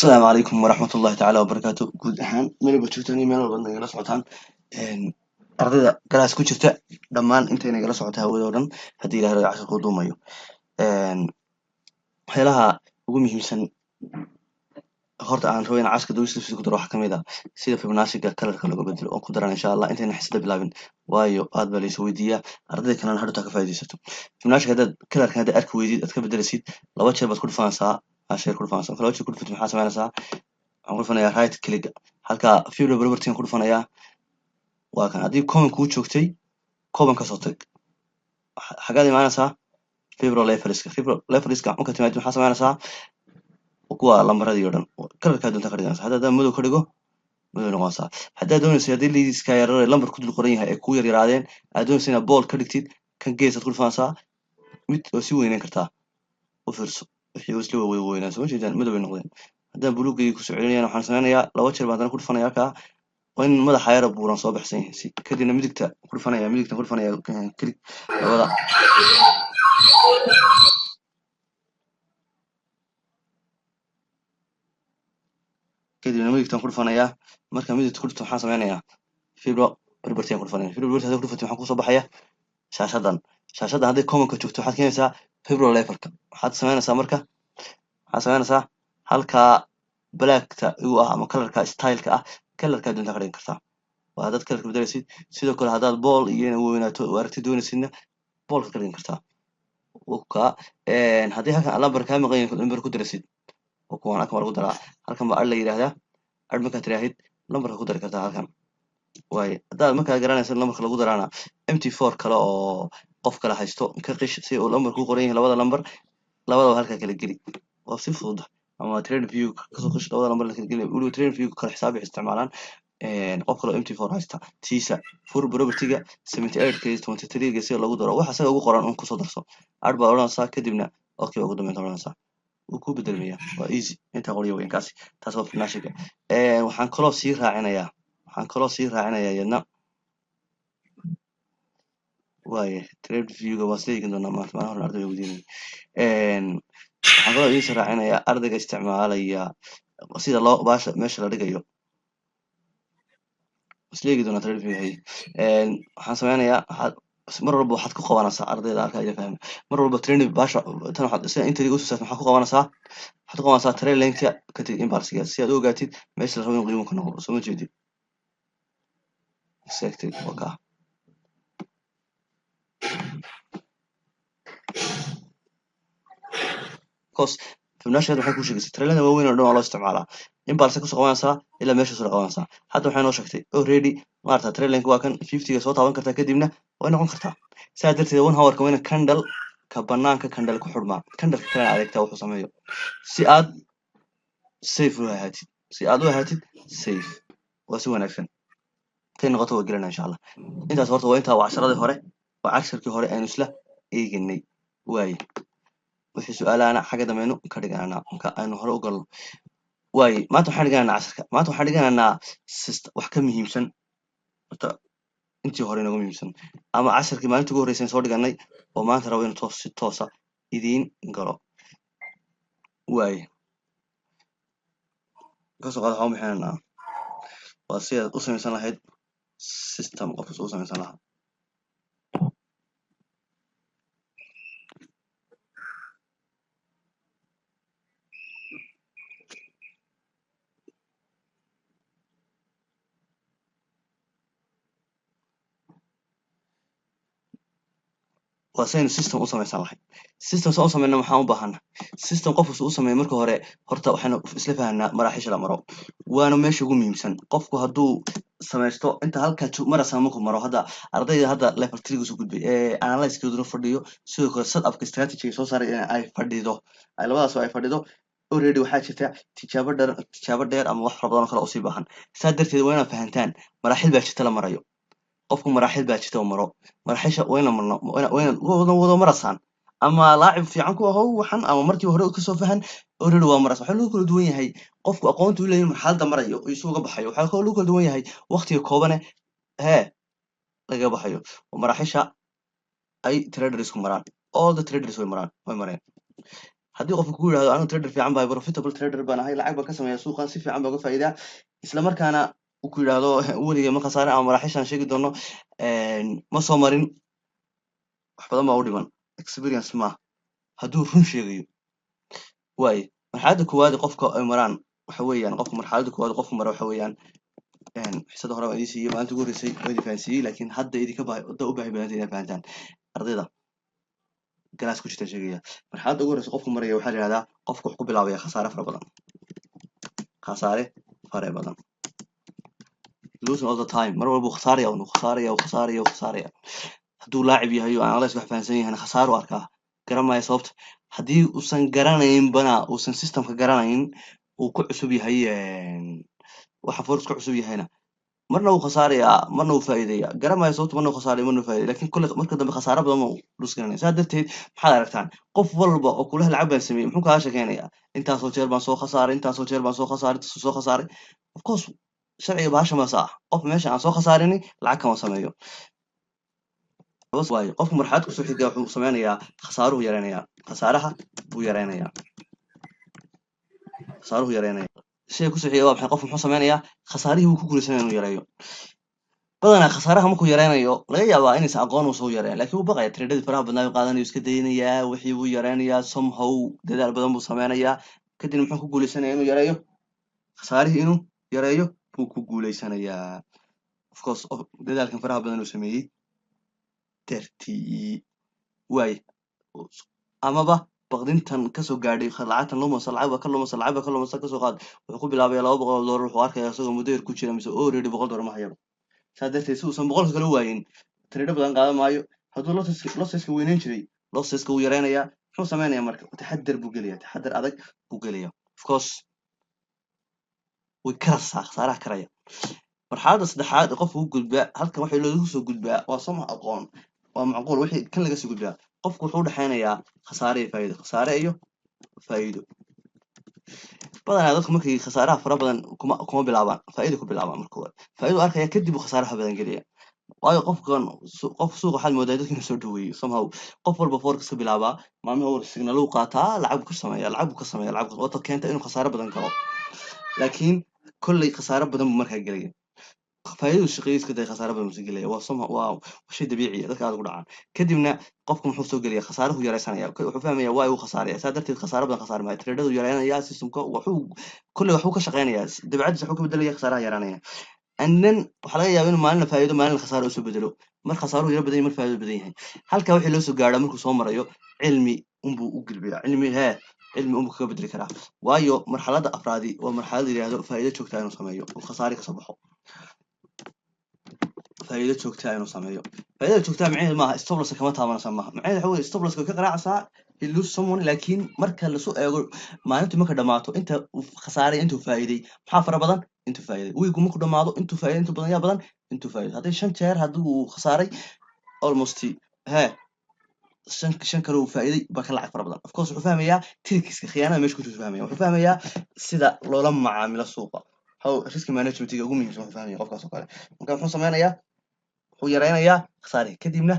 Asalaamu calaykum waraxmat ullahi tacaala wabarakaatu. Guud ahaan meel walba joogtaan iyo meel walba nagala socotaan, ardayda class ku jirta dhammaan intay nagala socota hawada oo dhan, haddii Ilahay rado cashirka u duumayo. Waxyaalaha ugu muhiimsan horta aan rabo in cashka duubista ku daro waxaa kamid ah sida Fibonacci-ga colorka looga bedelo oo ku daran, insha Allah, intayna xisada bilaabin, waayo aad baa laysoo weydiiyaa, ardayda kalena hadhowtaa ka faa'iidaysato. Fibonacci haddaad colorka haddaad arki weydid aad ka bedelisid, laba jeer baad ku dhufanaysaa, share ku dhufanaysaa. Marka laba jeer ku dhufatid, maxaa samaynaysaa? Waxaan ku dhufanayaa right click halka field property ku dhufanayaa. Waa kan. Haddii common kuu joogtay, common kasoo tag. Xagaad imaanaysaa? Fibo levelska. Fibo levelska marka timaadid, maxaa samaynaysaa? Kuwa lambaradii oo dhan colorkaa doonta ka dhiganaysa. Hadda haddaan madow ka dhigo, madow noqonaysaa. Haddaad doonaysa, haddii liiska yarar lambar ku dul qoran yahay ay kuu yar yaraadeen, aad doonaysa inaad bold ka dhigtid, kan geesaad ku dhufanaysaa, mid oo si weyneyn kartaa. U fiirso, wixii isla weynaa, soo ma jeedaan? Madow bay noqdeen. Haddaan buluugayga kusoo celinayana, waxaan sameynayaa laba jeer baan haddana ku dhufanaya halkaa, waa in madaxa yara buuran soo baxsan yahay si. Kadibna midigta ku dhufanaya, midigta ku dhufanaya, click labada. Kadibna midigtan ku dhufanayaa. Marka midigta ku dhufto, maxaan sameynayaa? Fibo property ku dhufanaya. Fibo property hadii ku dhufatid, maxaa kusoo baxaya? Shaashadan. Shaashadan hadday commonka joogto, waxaad keenaysaa fibo levelka. Waxaad sameynaysaa, marka waxaad sameynaysaa halkaa blackta igu ah ama colorka styleka ah, colorkaa doontaa ka dhigan kartaa. Waa haddaad colorka bedelaysid. Sidoo kale haddaad bold iyo inay weynaato oo aragti doonaysidna, boldka ka dhigan kartaa. Ka haddii halkan lambar kaa maqan yahay, lambar ku darasid oo kuwan halkan waa lagu daraa. Halkan baa add la yidhaahdaa. Add markaad tiraahid, lambarka ku dari kartaa halkan. Waaye haddaad markaa garanaysa lambarka lagu daraana, MT4 kale oo qof kale haysto ka qish si uu lambar ku qoran yahay. Labada lambar labadaba halkaa kala geli, waa si fudud. Ama trade view kasoo qish, labada lambar la kala geli. Weliba trade view kala xisaab ay isticmaalaan. Qof kale oo MT4 haysta tiisa fur, propertyga 78 k 23 ga si lagu daro wax asaga ugu qoran un kusoo darso. Add baad odhanaysaa, kadibna okay ugu dambeynta odhanaysaa, wuu ku bedelmaya. Waa easy, intaa qoriyo weyn kaasi. Taas waa Fibonacci-ga. Waxaan kaloo sii raacinayaa iyadna. Waaye trade viewga waa sida eegin doonaa maanta. Maalin hore ardayga weydiinayay. Waxaan kaloo idiin sii raacinayaa ardayga isticmaalaya sida loo baasha meesha la dhigayo, isla eegi doonaa trade view. Hay, waxaan sameynayaa, waxaad mar walba waxaad ku qabanaysaa ardayda halkaa ila fahma, mar walba training baasha tan waxaad sida entry usoo saartay, maxaad ku qabanaysaa? Waxaad ku qabanaysaa trend line-ka, kadib impulse-ga, si aad u ogaatid meesha la rabo in qiimuhu ka noqdo. Soo ma jeedid? Exactly, waa kaa. Because Fibonacci waxay ku sheegaysaa trend line waaweyn oo dhan waa loo isticmaalaa. Impulse kusoo qabanaysaa ilaa meesha soo qabanaysaa. Hadda waxay noo sheegtay already, maarata, trend line waa kan 50 ga soo taaban kartaa, kadibna way noqon kartaa. Saa darteed one hour ka waa ina candle ka banaanka candle ku xidhmaa, candleka kalena adeegtaa wuxuu sameeyo si aad safe u ahaatid, si aad u ahaatid safe. Waa si wanaagsan tay noqoto, waa gelana insha Allah. Intaas horta waa intaa. Waa casharadii hore, waa casharkii hore aynu isla eeganay. Waaye wixii su-aalahana xagga dambeynu ka dhigananaa marka aynu hore u galno. Waaye maanta waxaan dhiganaynaa casharka, maanta waxaan dhiganaynaa wax ka muhiimsan horta intii hore inooga muhiimsan, ama casharkii maalinta ugu horreysay soo dhiganay oo maanta rabo inuu toos si toosa idiin galo. Waaye kasoo qaad waxaan u bixinaynaa waa si aad u samaysan lahayd system, qofka u samaysan lahaa. Waa saynu system u samaysan lahayd. System saan u samayna, maxaan u baahana system qofku u sameeyo? Marka hore horta waxaynu isla fahanaa maraaxiisha la maro, waana meesha ugu muhiimsan. Qofku hadduu samaysto inta halkaa marasa markuu maro, hadda ardayda hadda level three soo gudbay ee analysis-keeduna fadhiyo, sidoo kale set upka strategy soo saaray in ay fadhido, ay labadaas ay fadhido already, waxaa jirta tijaabo dheer, tijaabo dheer ama wax fara badan oo kale usii baahan. Saa darteed waa inaad fahantaan maraaxil baa jirta la marayo qofku. Maraaxil baa jirta oo maro. Maraaxisha waa inaan marno, waa inaan wada wada marasaan, ama laacib fiican ku ahow waxan, ama markii hore kasoo fahan already waa maras. Waxaa lagu kala duwan yahay qofku aqoonta u leeyahay marxaladda marayo iyo isuu uga baxayo. Waxaa kaloo lagu kala duwan yahay waqtiga koobane hee lagaga baxayo. Oo maraaxisha ay tradersku maraan, all the traders way maraan, way mareen. Haddii qofku ku yidhahdo, "Anigu trader fiican baa, profitable trader baan ahay, lacag baan ka sameeya suuqan, si fiican baan uga faa'iidaa," isla markaana uu ku yidhahdo, "Weligay ma khasaarin," ama maraaxiishaan sheegi doono ma soo marin, wax badan baa u dhiman, experience ma hadduu run sheegayo. Waaye, marxaladda koowaad ee qofka ay maraan waxa weeyaan, qofka marxaladda koowaad qofku mara waxa weeyaan, xisada hore waan idiin siiyey, maalinta ugu horreysay waa idin fahansiiyey, laakiin hadda idinka baahi, hadda u baahi badantay inaad fahantaan. Ardayda class ku jirta sheegaya, marxaladda ugu horreysa qofku maraya waxaa la yihahdaa, qofku wuxuu ku bilaabaya khasaare fara badan, khasaare fara badan, losing all the time. Mar walba uu khasaaraya, uu khasaaraya, uu khasaaraya, uu khasaaraya. Hadduu laacib yahay oo analysis wax fahansan yahayna, khasaaru arkaa, garan maayo sababta. Haddii uusan garanaynbana, uusan systemka garanayn, uu ku cusub yahay waxa forex ku cusub yahayna, marna wuu khasaarayaa, marna wuu faa'iidaya, garan maayo sababta. Marna wuu khasaaraya, marna wuu faa'iidaya, lakin kulle marka dambe khasaaro badan buu lose garanaya. Saa darteed maxaad aragtaan? Qof walba oo kulaha lacag baan sameeyey, muxuu kaaga sheekeynayaa? "Intaasoo jeer baan soo khasaaray, intaasoo jeer baan soo khasaaray, intaasoo soo khasaaray." Of course, sharciga bahasha maasa ah, qof meesha aan soo khasaarinin lacag kama sameeyo. Waayo, qofku marxalad kusoo xiga wuxuu sameynayaa, khasaaruhu yareynayaa, khasaaraha buu yareynayaa, khasaaruhu yareynaya. Shayga kusoo xiga waa maxay? Qofku muxuu sameynayaa? Khasaarihii wuu ku guuleysanaya inuu yareeyo. Badanaa khasaaraha markuu yareynayo, laga yaabaa inaysan aqoon uusan u yareyn, laakiin wuu baqaya. Tradadii faraha badnaa buu qaadanayo, iska daynayaa, wixii buu yareynayaa. Somehow dadaal badan buu sameynayaa, kadibna muxuu ku guuleysanaya? Inuu yareeyo khasaarihii, inuu yareeyo buu ku guuleysanayaa. Of course, dadaalkan faraha badan uu sameeyey dartii waay, amaba baqdintan kasoo gaadhay lacagtan lumasa, lacag baa ka lumasa, lacag baa ka lumasa. Kasoo qaad wuxuu ku bilaabaya $200. Wuxuu arkaya isagoo muddo yar ku jira mise already $100 ma hayaba. Saa darteed, si uusan boqolka kale u waayin, trade badan qaadan maayo. Hadduu losseska weyneyn jiray, losseska wuu yareynayaa. Muxuu sameynaya marka? Taxadar buu gelaya, taxadar adag buu gelaya. Of course, way karaysaa, khasaaraha karaya. Marxaladda saddexaad ee qofku u gudbaa, halkan waxa loogu soo gudbaa waa sama aqoon, waa macquul. Wixii kan laga soo gudbaa, qofku wuxuu udhexeynayaa khasaare iyo faa'iido, khasaare iyo faa'iido. Badanaa dadku markay khasaaraha fara badan kuma bilaabaan, faa'iido ku bilaabaan. Marka hore faa'iido arkaya, kadib uu khasaaraha badan gelaya. Waayo, qofkan qof suuqa waxaad moodaa dadka inuu soo dhaweeyo. Somehow qof walba forex ka bilaabaa, maalmaha hore signaluu qaataa, lacag buu ka sameeya, lacag buu ka sameeya, lacag wata keenta inuu khasaare badan galo. Laakiin kolley khasaare badan buu markaa gelaya. Faa'iidadu shaqeeyo iska day, khasaare badan buu sii gelaya. Waa somehow waa shay dabiici ah, dadka aad ugu dhacaan. Kadibna qofku muxuu soo gelaya? Khasaaruhu yaraysanaya. Wuxuu fahmaya waa uu khasaaraya, saa darteed khasaare badan khasaari maayo. Tradadu yareynaya, systemka wuxuu kolley waxbuu ka shaqeynaya, dabeecadiisa waxuu ka bedelaya, khasaaraha yaranaya. And then waxaa laga yaabaa inuu maalina faa'iido, maalina khasaaro usoo bedelo, mar khasaaruhu yaro badan yahay, mar faa'iido badan yahay. Halka wixii loo soo gaadhaa markuu soo marayo, cilmi unbuu u gudbiyaa, cilmi hee, cilmi unbuu kaga bedeli karaa. Waayo, marxaladda afraadi waa marxalad la yidhaahdo faa'iido joogtaa inuu sameeyo, uu khasaari kasoo baxo, faa'iido joogtaa inuu sameeyo. Faa'iidada joogtaa micnaheedu maaha stop loss kama taabanaysa, maaha. Micnaheedu waxa weeye stop loss ka qaraacaysaa, he lose someone, laakiin marka lasu eego maalintu marka dhamaato, inta uu khasaaray, intuu faa'iiday, maxaa fara badan? Intuu faa'iiday. Wiigu markuu dhamaado, intuu faa'iiday intuu badan yaa badan intuu faa'iiday. Haddii shan jeer haddii uu khasaaray, almost he shan kale uu faa'iiday baa ka lacag fara badan. Of course, wuxuu fahmayaa trickiska, khiyaanada meesha ku jirto fahmaya. Wuxuu fahmayaa sida loola macaamilo suuqa, how risk managementiga ugu muhiimsan wuxuu fahmaya qofkaas oo kale. Marka muxuu sameynayaa? Wuxuu yareynayaa khasaarihii, kadibna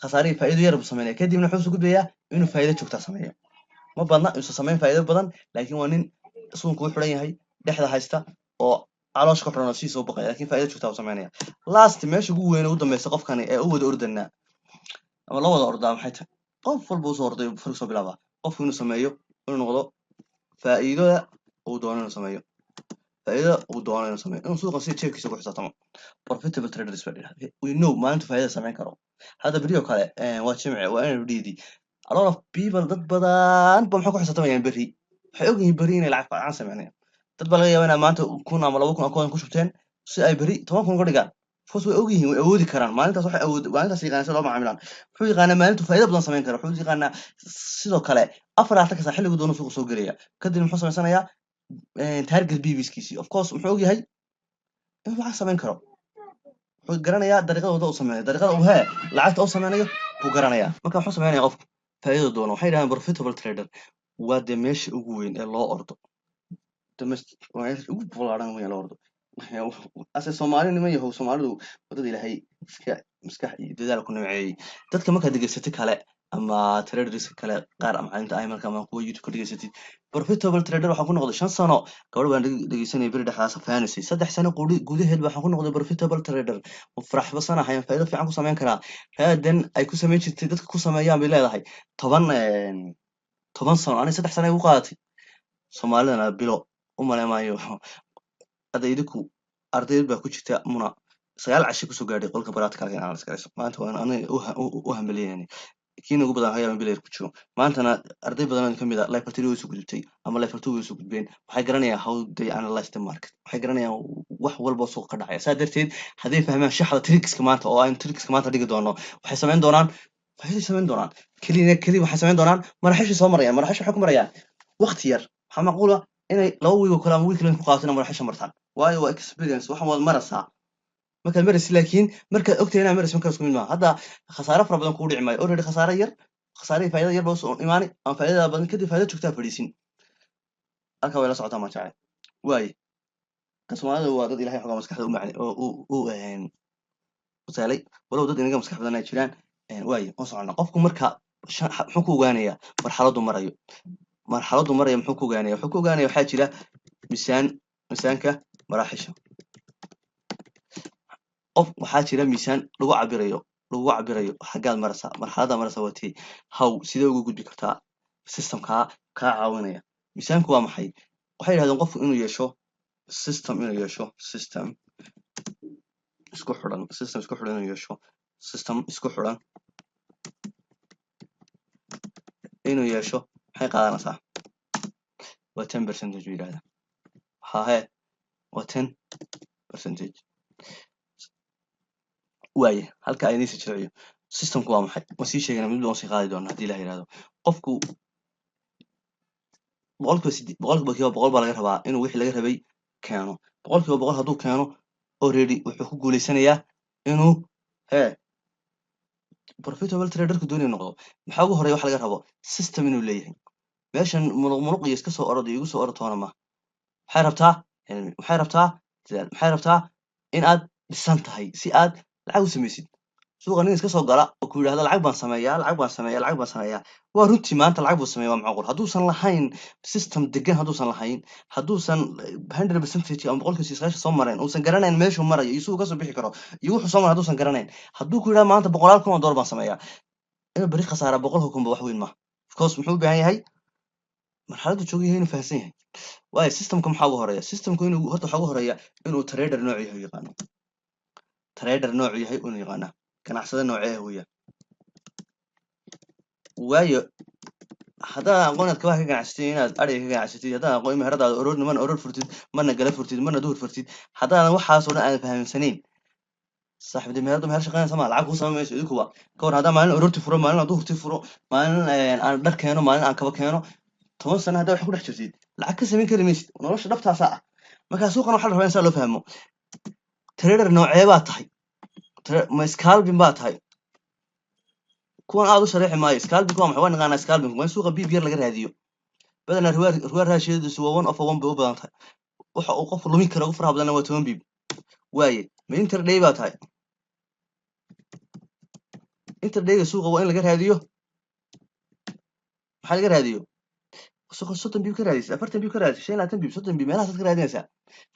khasaarihii faa'iido yar buu sameynaya. Kadibna wuxuu soo gudbayaa inuu faa'iido joogtaa sameeyo. Ma badna inuusan samayn faa'iido badan, laakiin waa nin suunku u xiran yahay, dhexda haysta oo caloosha ka xiran oo sii soo baqaya, laakiin faa'iido joogtaa uu sameynaya. Last, meesha ugu weyn ee ugu dambeysa qofkani ee u wada ordanaa ama la wada ordaa maxay tahay? Qof walba usoo orday far soo bilaabaa, qofku inuu sameeyo, inuu noqdo faa'iidada uu doono inuu sameeyo, faa'iidada uu doono inuu sameeyo, inuu suuqa si jeebkiisa ku xisaabtamo. Profitable traders baa dhahdaa. We know maalintu faa'iidada samayn karo. Hadda beriyo kale waa Jimce, waa inaynu dhiidi. A lot of people, dad badan ba maxay ku xisaabtamayaan berri? Waxay ogyihiin berri inay lacag fiican sameynayaan. Dad baa laga yaabaa inay maanta 1000 ama 2000 akoon ku shubteen si ay berri 10,000 uga dhigaan. Of course, way ogyihiin, way awoodi karaan maalintaas. Waxay awood maalintaas yaqaanaa sida loo macaamilaan. Wuxuu yaqaanaa maalintu faa'iido badan samayn karo. Wuxuu yaqaanaa sidoo kale 24 saac xilligu doono suuqa soo gelaya. Kadib muxuu samaysanayaa? Target pipskiisii. Of course, muxuu ogyahay? Inuu lacag samayn karo. Wuxuu garanayaa dariiqada wadda uu sameynayo, dariiqada uu hee lacagta uu sameynayo buu garanayaa. Marka muxuu sameynaya qofku? Faa'iidada doono. Waxay yidhahdaan profitable trader waa dee meesha ugu weyn ee loo ordo, waa meesha ugu ballaaran weyn ee loo ordo. Ase Soomaali niman yahow, Soomaalidu wadada Ilaahay iska maskax iyo dadaal ku nimceeyey. Dadka markaad dhegeysatay kale Ama traders kale qaar macalimiinta imalka ama kuwa YouTube ka dhegeysatid. Profitable trader waxaan ku noqday 5 sano. Gabadh baan dhegeysanaya beri dhexdaas fantasy. 3 sano gudaheed waxaan ku noqday profitable trader. Faraxbasanahay, faa'iido fiican ku samayn karaa raadan ay ku samayn jirtay dadka ku sameeyaan bay leedahay 10 sano. Aniga 3 sano ay ku qaadatay. Soomaalidana bilo u malay maayo. Hadda idinku ardayd baa ku jirta. Muna 9 casho kusoo gaadhay qolka practicalka in analysis garayso. Maanta waan aniga u hambalyeynay. Kiina ugu badan waxaa yaaba in ku jiro. Maantana arday badan oo kamid ah level 3 way soo gudubtay ama level 2 way soo gudbeen. Waxay garanayaan how they analyze the market, waxay garanayaan wax walba oo suuqa ka dhacaya. Saa darteed hadday fahmaan shaxda trickska maanta oo aynu trickska maanta dhigi doono, waxay samayn doonaan, waxay samayn doonaan kelina keli, waxay samayn doonaan maraxishay soo marayaan. Maraxisha waxay ku marayaan waqti yar. Waxaa macquul ah inay 2 week oo kale ama week ku qaato inay maraxisha martaan, waayo waa experience. Waxan waad maraysaa markaad maraysid, laakiin markaad ogtahay inaad maraysid markaas ku mid maaha. Hadda khasaare fara badan kugu dhici maayo already. Khasaare yar, khasaare faa'iida yar baa usoo imaani ama faa'iidada badan kadib faa'iido joogtaa fadhiisin. Halkaa way la socotaa maan jeclay. Waaye ka Soomaalida waa dad Ilahay xogaa maskaxda u macne oo u saalay, walow dad inaga maskax badan ay jiraan. Waaye on soconna. Qofku marka muxuu ku ogaanayaa marxaladu marayo? Marxaladu marayo muxuu ku ogaanaya? Wuxuu ku ogaanaya waxaa jira miisaan, miisaanka maraaxisha. Qof waxaa jira miisaan lagu cabirayo xaggaad maraysaa, marxaladda maraysaa waa tii how sidee uga gudbi kartaa. Systemkaa kaa caawinaya. Miisaanku waa maxay? Waxay yidhahdeen qofku inuu yeesho system, inuu yeesho system isku xidhan, system isku xidhan inuu yeesho, system isku xidhan inuu yeesho maxay qaadanaysaa? Waa 10% buu yidhahdaa. Hahe, waa 10%. Waaye halka ay idiin jilciyo. Systemku waa maxay? Waan sii sheegana, mid waan sii qaadi doonaa haddii Ilaah yidhahdo. Qofku 100%, 100% baa laga rabaa inuu wixii laga rabay keeno. 100% hadduu keeno, already wuxuu ku guuleysanayaa inuu profitable traderku doonaya noqdo. Maxaa ugu horeeya waxa laga rabo? System inuu leeyahay. Meeshan muluq muluq iyo iska soo orod iyo igu soo orod toona ma. Waxay rabtaa cilmi, waxay rabtaa dadaal, waxay rabtaa in aad dhisan tahay si aad lacag u samaysid. Suuqa nin iska soo gala oo ku yidhahda lacag baan sameeyaa, lacag baan sameeyaa, lacag baan sameeyaa, waa runtii maanta lacag buu sameeya, waa macquul. Hadduusan lahayn system degan, hadduusan lahayn, hadduusan 100% ama 90% soo marayn, uusan garanayn meeshuu marayo iyo siduu kasoo bixi karo iyo wuxuu soo maray hadduusan garanayn, hadduu ku yidhahdo maanta boqolaal kun oo dollar baan sameeyaa, inuu beri khasaara 100,000 ba wax weyn maaha. Of course muxuu u baahan yahay? Marxaladdu jooga yahay inuu fahamsan yahay. Waayo, systemka maxaa ugu horeeya? Systemku inuu horta waxaa ugu horeeya inuu trader noocu yahay u yaqaano, trader noocu yahay inuu yaqaana, ganacsade noocee ah weeyaan. Waayo haddaadan aqoon inaad kabaha ka ganacsatid, inaad ariga ka ganacsatid, haddaadan aqoon meheradaada oroorna mana oroor furtid, mana gala furtid, mana duhur furtid, haddaadan waxaas oo dhan aadan fahamsanayn, saaxiib, dee meheradu meher shaqaynaysa ma lacag kuu samayn mayso. Idinkuba ka war haddaan maalin aroorti furo, maalin aan duhurti furo, maalin aan dhar keeno, maalin aan kaba keeno, 10 sano haddaa wax ku dhex jirtid, lacag ka samayn kari maysid. Nolosha dhabtaasaa ah. Marka suuqan waxaa la rabaa in saa loo fahmo. Trader noocee baa tahay? Ma scalping baa tahay? Kuwan aad u sharaxi maayo. Scalping waa maxay? Waa naqaanaa. Scalping waa in suuqa pip yar laga raadiyo. Badanaa reward ratioadiisu waa one of one bay u badan tahay. Waxa uu qofku lumin karo ugu faraha badanna waa 10 pip. Waaye, ma intraday baa tahay? Intradayga suuqa waa in laga raadiyo. Maxaa laga raadiyo? Suuqa 30 pip ka raadiysid, 40 pip ka raadiysid, 25 pip, 30 pip meelahaasaad ka raadinaysaa.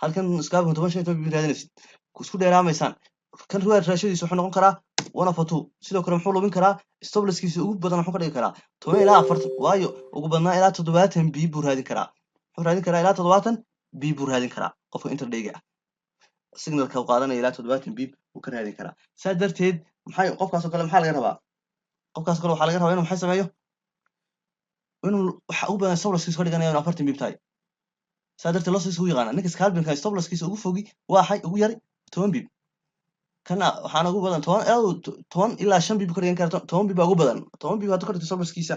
Halkan scalping 10, 15 pip raadinaysid, isku dheeraamaysaan. Kan reward ratioadiisa wuxuu noqon karaa one of two. Sidoo kale muxuu lumin karaa? Stop losskiisa ugu badan muxuu ka dhigi karaa? 10 ilaa 40. Waayo, ugu badnaa ilaa 70 pip buu raadin karaa. Muxuu raadin karaa? Ilaa 70 pip buu raadin karaa qofka intradayga ah. Signalka uu qaadanaya ilaa 70 pip buu ka raadin karaa. Saa darteed maxay qofkaas oo kale maxaa laga rabaa? Qofkaas oo kale waxaa laga rabaa inuu maxay sameeyo? Inuu waxa ugu badan stop losskiisa ka dhiganaya inuu 40 pip tahay. Saa darteed losskiisa u yaqaana. Ninka scalpingka stop losskiisa ugu fogi waa xay ugu yari 10 pip. Kana waxaana ugu badan 10 ilaa 10 ilaa 5 pip ka dhigan kara. 10 pip baa ugu badan. 10 pip hadduu ka dhigto stop losskiisa,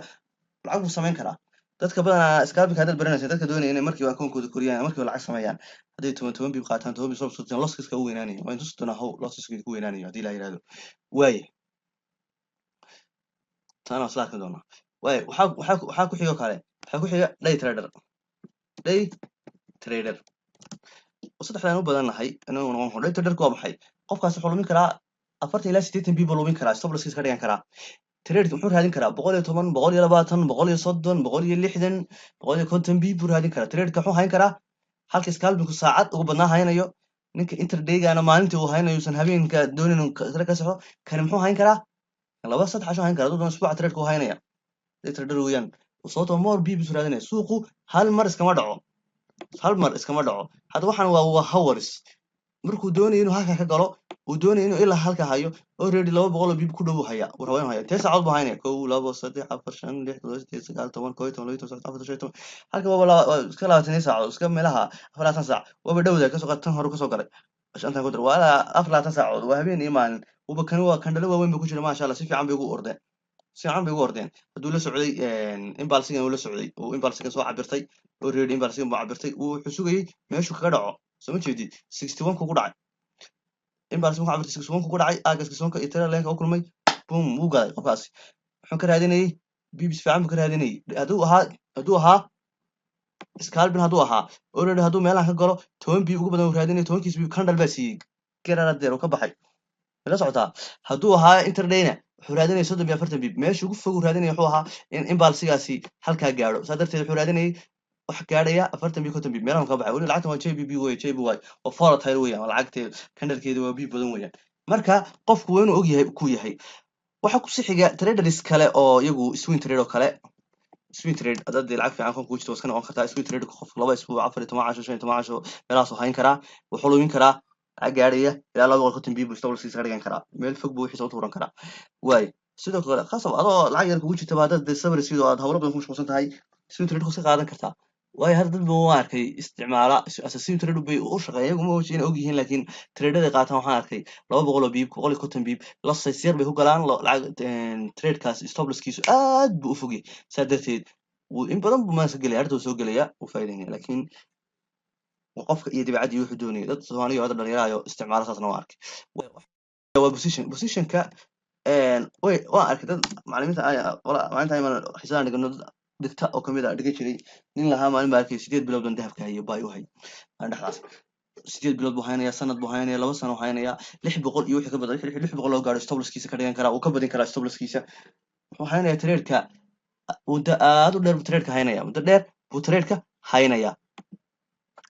lacag buu samayn karaa. Dadka badanaa scalpingka haddaad baranaysa, dadka doonaya inay markiiba akoonkooda koriyaan, markiiba lacag sameeyaan, hadday 10 10 pip qaataan, 10 pip stop loss, losskiska u weynaanaya. Waa intusi doonaa how losskiska ku weynaanayo haddii la yidhahdo. Waaye, taana waa isla arki doonaa. Waaye, waxaa ku xigo kale, waxaa ku xiga day trader. Day trader saddexdaan u badan nahay inagu noqon karo. Day traderku waa maxay? Qofkaas wuxuu lumin karaa 40 ilaa 80 pip buu lumin karaa, stop losskiisa ka dhigan karaa. Trade muxuu raadin karaa? 110, 120, 130, 160, 150 pip buu raadin karaa. Tradeka muxuu hayn karaa? Halka scalpingku saacad ugu badnaa haynayo, ninka intradaygaana maalintii uu haynayo, uusan habeenka doonin inuu trade ka saxo, kani muxuu hayn karaa? 2-3 casho hayn karaa. Hadduu doono isbuuca tradeka uu haynaya. Day trader weeyaan, sababtoo more pips uu raadinaya. Suuqu hal mar iskama dhaco, hal mar iskama dhaco. Hadda waxaan waa hours. Markuu doonayo inuu halka ka galo, uu doonayo inuu ilaa halka hayo, already 200 oo pip ku dhow uu haya. Uu rabaa inuu hayo. Intee saacadood buu haynaya? Kow, labo, saddex, afar, shan, lix, todoba, sideed, sagaal, 10, 11, 12, 13, 14, 15, halka waaba iska 20 saacadood, iska meelaha 24 saac waaba dhowda. Kasoo qaad tan hore kasoo galay, shantan ku dar, waa ilaa 24 saacadood, waa habeen iyo maalin. Uba kani waa candle-o waaweyn ba ku jira. Maasha Allah, si fiican bay ugu ordeen, si fiican bay ugu ordeen. Hadduu la socday impulse-igan, uu la socday oo impulse-igan soo cabirtay, already impulse-igan buu cabirtay. Uu wuxuu sugayay meeshuu kaga dhaco. Soo ma jeedid? 61 ku dhacay impulse ku cabirtay, 61 ku dhacay aaga 61 iyo trend line u kulmay. Boom, wuu galay qofkaasi. Muxuu ka raadinayay? Pips fiican buu ka raadinayay. Hadduu ahaa scalping, hadduu ahaa already, hadduu meelahan ka galo, 10 pip ugu badan uu raadinayay. 10-kiis pip candle baa siiyey, garaaradeer uu ka baxay. La socotaa? Hadduu ahaa intradayna, wuxuu raadinayay 30 iyo 40 pip. Meesha ugu fog uu raadinaya wuxuu ahaa in impulse-igaasi halkaa gaadho. Saa darteed wuxuu raadinayay wax gaadhaya 40 pip, 50 pip meelahan ka baxay. Weli lacagtan waa JPP wey, JPY waa volatile weeyaan, waa lacagteeda candlekeeda waa pip badan weeyaan. Marka qofku waa inuu og yahay ku yahay. Waxaa kusii xiga traders kale oo iyagu swing trade oo kale. Swing trade haddaad dee lacag fiican ku jirto, waa iska noqon kartaa swing trade. Qofku 2 isbuuc, 14 casho, 15 casho meelahaas uu hayn karaa. Wuxuu lumin karaa lacag gaadhaya ilaa 250 pip buu stop loss ka dhigan karaa. Meel fog buu wixiisa u tuuran karaa. Waay, sidoo kale khasab adoo lacag yar kugu jirtaba, haddaad dee sabri sidoo aad hawlo badan ku mashquulsan tahay, swing trade ku iska qaadan kartaa. Waayo, hadda dad badan waan arkay isticmaala asa swing trade bay u shaqeeya. Iyagu ma oji inay og yihiin, laakiin tradeada qaataan waxaan arkay 200 oo pip, 150 pip, lot size yar bay ku galaan. Lacag tradekaas stop losskiisu aad buu u fogyahay. Saa darteed wuu in badan buu maasa gelaya, arrinta wuu soo gelaya, wuu faa'iideynaya. Laakiin waa qofka iyo dabeecadii wuxuu doonayay. Dad Soomaaliya oo hadda dhalinyarayo isticmaala saasna waan arkay. Waa position. Positionka way waan arkay dad macallimiinta maalinta ayman xiisadaan dhigano, dad dhigta oo kamid ah dhigan jiray. Nin lahaa maalin baa arkay 8 bilood baan dahabka hayo, bay u hay maalin dhexdaas. 8 bilood buu haynaya, sanad buu haynaya, 2 sano haynaya, 600 iyo wixii ka badan, 600 loo gaaro stop losskiisa ka dhigan karaa, uu ka badin karaa stop losskiisa. Wuxuu haynaya tradeka muddo aad u dheer buu tradeka haynaya, muddo dheer buu tradeka haynaya.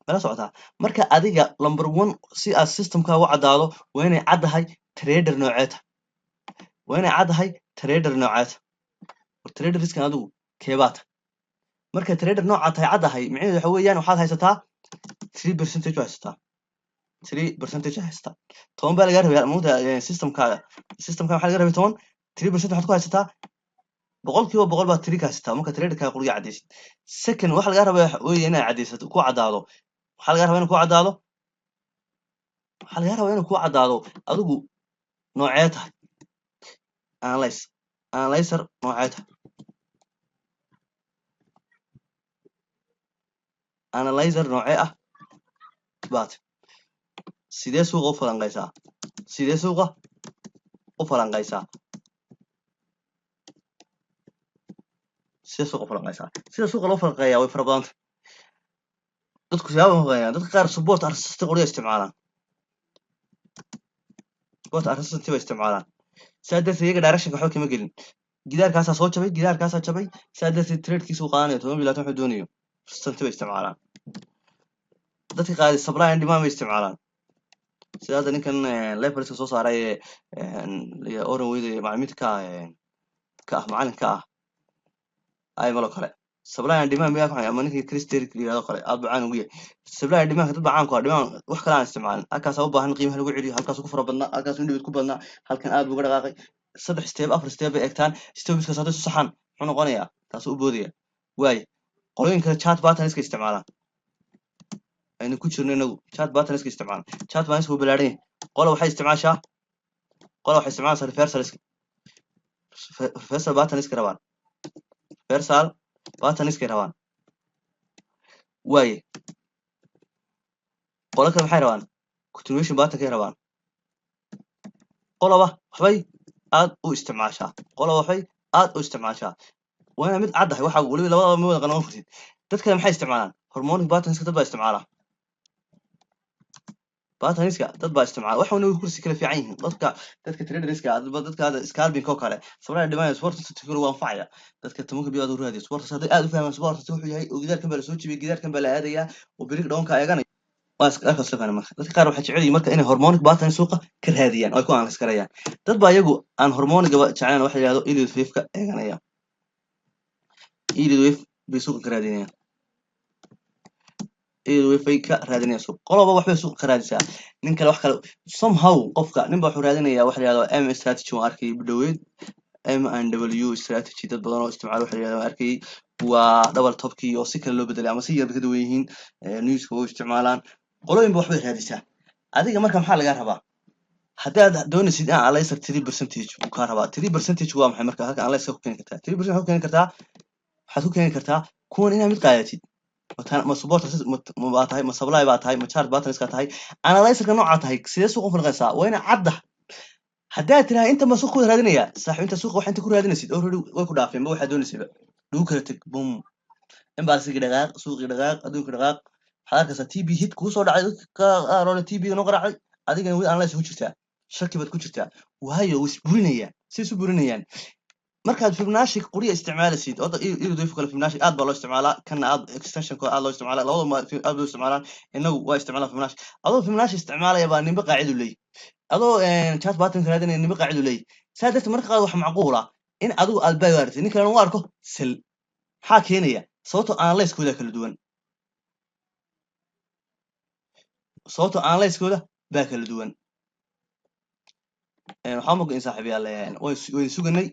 Mala socotaa? Marka adiga number one, si aad systemka u caddaado, waa inay caddahay trader noocee tahay, waa inay caddahay trader noocee tahay. War traderskan adigu keebaa tahay? Marka trader noocaa tahay caddahay, micnaheedu waxa weeyaan waxaad haysataa 3% waa haysataa, 3% haysataa. 10 baa lagaa rabay maogta systemkaaga. Systemka waxaa laga rabay 10, 3% waxaad ku haysataa, 100% baad three ka haysataa. Marka traderkaaga quriga caddaysid. Second, waxa lagaa rabaa waxa weeye inaad caddaysato, ku caddaado. Waxaa lagaa rabaa inuu ku caddaado, waxaa lagaa rabaa inuu ku caddaado adigu noocee tahay, analyzer noocee tahay, analyzer noocee ah baad, sidee suuqa u falanqaysaa, sidee suuqa u falanqaysaa, sidee suuqa u falanqaysaa. Sida suuqa loo falanqeeyaa way fara badanta. Dadku siyaaba falanqeeyaan. Dadka qaar support and resistance qoriga isticmaalaan, support and resistance bay isticmaalaan. Saa darteed iyaga directionka waxba kama gelin. Gidaarkaasaa soo jabay, gidaarkaasaa jabay, saa darteed tradekiisa uu qaadanayo 10 bilaatan wuxuu doonayo. Resistance bay isticmaalaan dadka qaadi. Supply and demand bay isticmaalaan, sida hadda ninkan levelska soo saaray ee oran weyde macallimiinta ka ah, ka ah macalinka ah aymal oo kale. Supply and demand miyaa ku ama ninkii Chris Derrick la yihahdo kale aad buu caan ugu yahay supply and demand. Dad baa caan ku ah demand, wax kale aan isticmaalin. Halkaasaa u baahan qiimaha lagu celiyo, halkaasuu ku fara badnaa, halkaasuu indhawid ku badnaa, halkan aad buu uga dhaqaaqay. Saddex step, afar step bay egtaan. Stepskaas hadday isu saxaan, muxuu noqonayaa? Taasuu u boodaya. Waaye, qolooyin kale chart patterns ka isticmaalaan. Aynu ku jirno inagu chart patterns ka isticmaalaan. Chart patterns wuu ballaaran yahay. Qola waxay isticmaashaa, qola waxay isticmaalaysaa reversal, reversal patterns ka rabaan, reversal patterns kay rabaan. Waaye, qolo kale maxay rabaan? Continuation pattern kay rabaan. Qoloba waxbay aad u isticmaashaa, qoloba waxbay aad u isticmaashaa. Waa inaa mid caddahay. Waxa weliba labadaba ma wada qanoon kartid. Dad kale maxay isticmaalaan? Harmonic patterns dad baa isticmaala. Patterns-ka dad baa isticmaala, waxaana way kursi kala fiican yihiin. Dadka traderska, dadka hadda scalping oo kale, supply demand support kale waa anfacaya. Dadka 10-ka biyood u raadiyo support, hadday aad u fahmaan support wuxuu yahay oo gidaarkan baa lasoo jibiyay, gidaarkan baa la aadayaa oo break down-ka eeganaya, waa iska fahmay. Marka dadka qaar waxay jecel yihiin marka inay harmonic pattern suuqa ka raadiyaan oo ay ku analyse garayaan. Dad baa iyagu aan harmonic-gaba jeclayn, waxa la yihahdo Elliott wave ka eeganaya. Elliott wave bay suuqa ka raadinayaan, Elliott wave bay ka raadinayaan suuqa. Qoloba waxbay suuqa ka raadisaa, nin kale wax kale. Somehow qofka nin baa wuxuu raadinayaa waxa la yihahdo M strategy. Waan arkay dhaweyd M and W strategy dad badan oo isticmaala waxa la yihahdo waan arkayay. Waa double topkii oo si kale loo bedelay ama si yar ka duwan yihiin. Newska way isticmaalaan. Qolooyinba waxbay raadisaa. Adiga marka maxaa lagaa rabaa haddii aad doonaysid in analyzer 3% buu kaa rabaa? 3% waa maxay? Marka halka analyzer ku keeni kartaa 3% waxaad ku keeni kartaa, waxaad ku keeni kartaa kuwan inaad mid qaadatid. Ma support ma baa tahay, ma supply baa tahay, ma chart patterns ka tahay, analyzerka noocaa tahay, sidee suuqa u falqaysaa? Waa ina cadda. Haddaad tiraha inta ma suuqa ku raadinaya, saaxiib, inta suuqa wax inta ku raadinaysid already way ku dhaafeen. Ma waxaad doonaysayba lagu kala teg, boom, imbalance-gii dhaqaaq, suuqii dhaqaaq, adduunka dhaqaaq. Waxaad arkaysaa TP hit kuu soo dhacay, dadka qaar oo TP noo qaraacay, adigana weli analyze ku jirtaa, shaki baad ku jirtaa. Waayo way isburinayaan. Say isu burinayaan? Markaad Fibonacci quriya isticmaalaysid oo iyadoo kale Fibonacci aad baa loo isticmaalaa, kana aad extensionka aad loo isticmaalaa, labadaba aad loo isticmaalaan. Inagu waa isticmaalaa Fibonacci. Adoo Fibonacci isticmaalaya baa ninba qaacidu leeyahy, adoo chart pattern raadinaya ninba qaacidu leeyahy. Saa darteed marka qaar waxa macquul ah in adigu aad buy aragtid, nin kalena u arko sell. Maxaa keenaya? Sababtoo analyse-kooda kala duwan. Sababtoo analyse-kooda baa kala duwan. Waxaa moga in saaxiibayaal way suganay.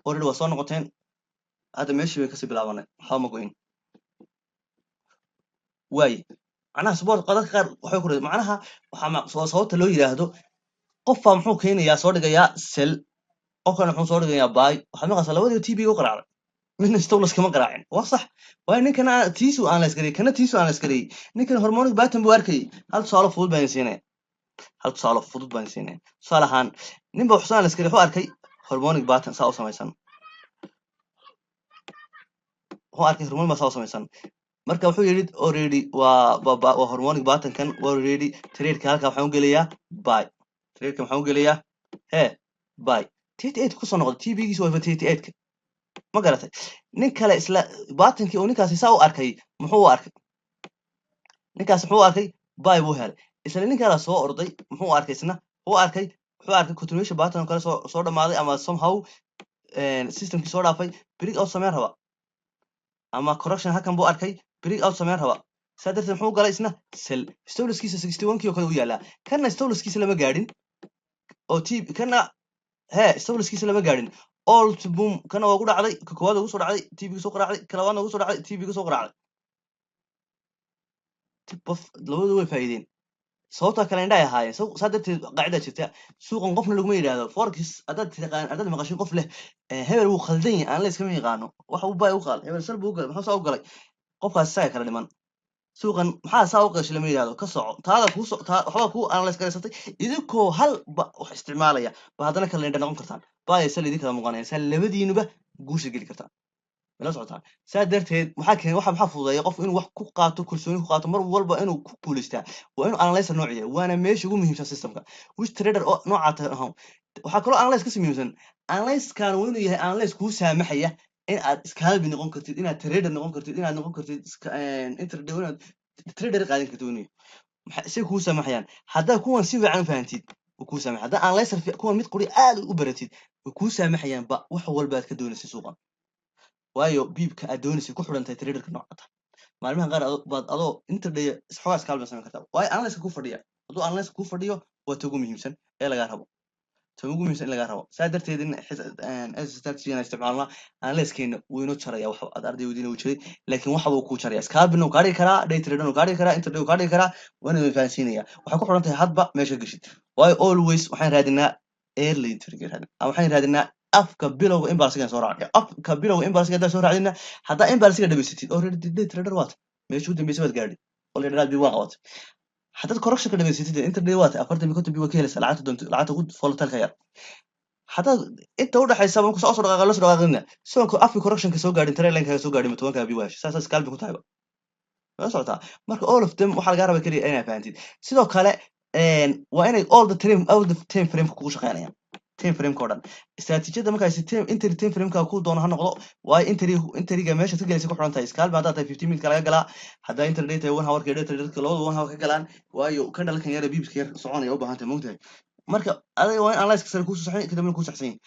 Already waa soo noqoteen, hadda meeshii bay kasii bilaabanay. Waxba ma go'in waaye. Macnaha support dadka qaar waxay ku macnaha waxaa sababta loo yidhaahdo qofbaa muxuu keenayaa, soo dhigayaa sell, qofkana muxuu soo dhigayaa buy. Waxaad maqlaysaa labadiiba TP u qaraacday, midna stop loss kama qaraacin. Waa sax, waayo ninkana tiisu aan la isgarayay, kana tiisu aan la isgarayay. Ninkan harmonic pattern buu arkayay. Hal tusaale fudud baan siinaya, hal tusaale fudud baan siinaya. Tusaale ahaan, nin ba wuxuu aan la isgarayay, wuxuu arkay harmonic pattern saa u samaysan. Wuxuu arkay harmonic baa saa u samaysan. Marka wuxuu yidhi already waa harmonic pattern-kan already. Trade-ka halka waxaan u gelayaa buy, trade-ka waxaan u gelayaa he buy. 38 kusoo noqday, TP-giisa waa 38-ka. Ma garatay? Nin kale isla pattern-kii uu ninkaasi saa u arkay muxuu u arkay? Ninkaasi muxuu u arkay? Buy buu helay. Isla nin kale soo orday muxuu u arkay? Isna wuxuu arkay, wuxuu arkay continuation pattern oo kale soo dhamaaday ama somehow systemkii soo dhaafay, break out sameyn raba ama correction halkan buu arkay, break out sameyn raba. Saa darteed muxuu galay? Isna sell. Stop loss-kiisa 61 kii oo kale u yaalaa. Kana stop loss-kiisa lama gaadhin oo t kana he stop loss-kiisa lama gaadhin. All to boom, kana waa ugu dhacday. Ka koowaad ugu soo dhacday, TP soo qaraacday. Ka labaadna ugu soo dhacday, TP soo qaraacday. Tip of labadu way faa'iideen, sababta kale indhahay ahaayeen. Saa darteed qaacida jirta suuqan qofna laguma yidhaahdo forex. Haddaad taqaan, haddaad maqashin qof leh hebel wuu khaldan yahay, aan la iskama yaqaano waxa uu buy u qaal, hebel sell buu u galay, muxuu saa u galay, qofkaas isaga kala dhiman. Suuqan maxaa saa u gashay lama yidhahdo. Ka soco taada kuu so taa waxbaa kuu analyse garaysatay. Idinkoo hal ba wax isticmaalaya ba haddana kala indha noqon kartaan, buy sell idin kala muuqanaya, saa labadiinuba guusha geli kartaan. Mala socotaan? Saa darteed maxaa keenay waxa maxaa fududeeya qofku inuu wax ku qaato, kalsooni ku qaato, mar walba inuu ku guuleystaa? Waa inuu analyzer nooc yahay, waana meesha ugu muhiimsan systemka. Which trader oo noocaa tahay ahaw. Waxaa kaloo analyze kasii muhiimsan, analyze-kan waa inuu yahay analyze kuu saamaxaya in aad scalping noqon kartid, inaad trader noqon kartid, inaad noqon kartid intraday, inaad trader qaadan kartid. Waa inuu yahay say kuu saamaxayaan. Haddaa kuwan si fiican u fahantid, way kuu saamaxay. Haddaa analyzer kuwan mid qori aad u baratid, way kuu saamaxayaan ba wax walba aad ka doonaysay suuqa. Waayo pip-ka aad doonaysay ku xidhan tahay traderka nooca tahay. Maalmaha qaar baad adoo intraday isxoogaa scalping samayn kartaa, waayo analyze ku fadhiya. Hadduu analyze ku fadhiyo, waa ta ugu muhiimsan ee lagaa rabo, ta ugu muhiimsan in lagaa rabo. Saa darteed in strategy aan isticmaalna, analyze-keena wuu inoo jaraya. Wax aad arday weydiina wuu jiray, laakiin waxa buu kuu jaraya. Scalping uu kaa dhigi karaa, day trader uu kaa dhigi karaa, intraday uu kaa dhigi karaa. Waa inuu fahansiinaya. Waxay ku xidhan tahay hadba meesha geshid. Waayo always waxaan raadinaa early entry raadin, ama waxaan raadinaa afka bilowga impulse soo raacay. Afka bilowga impulse haddaa soo raacdina, haddaa impulse dhamaysatid, already day trader waata, meesha u dambeysay waad gaadhay, already aad bi waa qabatay. Haddaad correction ka dhamaysatid, intraday waata, 40 bi 50 bi waa ka helaysaa lacagta doonto, lacagta ugu volatile-ka yar. Haddaad inta u dhaxaysa markuu soo dhaqaaqa la soo dhaqaaqina, soonka afka correctionka soo gaadhin, trend line-kaaga soo gaadhin, 10-ka bi waa heshay. Saasaa scalping ku tahayba. Ma socotaa? Marka all of them waxaa lagaa rabaa keliya inaad fahantid. Sidoo kale Waa inay all the time frame kugu shaqeynayaan, time frame ka oo dhan. Istaraatiijiyadda markaasi time entry, time frame ka ku doono ha noqdo, waayo entryga meesha ka galaysa ku xiran tahay. Scalp haddaad tahay, 15 minute laga galaa. Haddaa intraday tahay, 1 hour ka, day traderka labada 1 hour ka galaan, waayo candlekan yara pipska yar soconaya u baahan tahay, moogtahay. Marka adiga waa in analysis sare kuu saxsan, kadibna kuu saxsan yahay,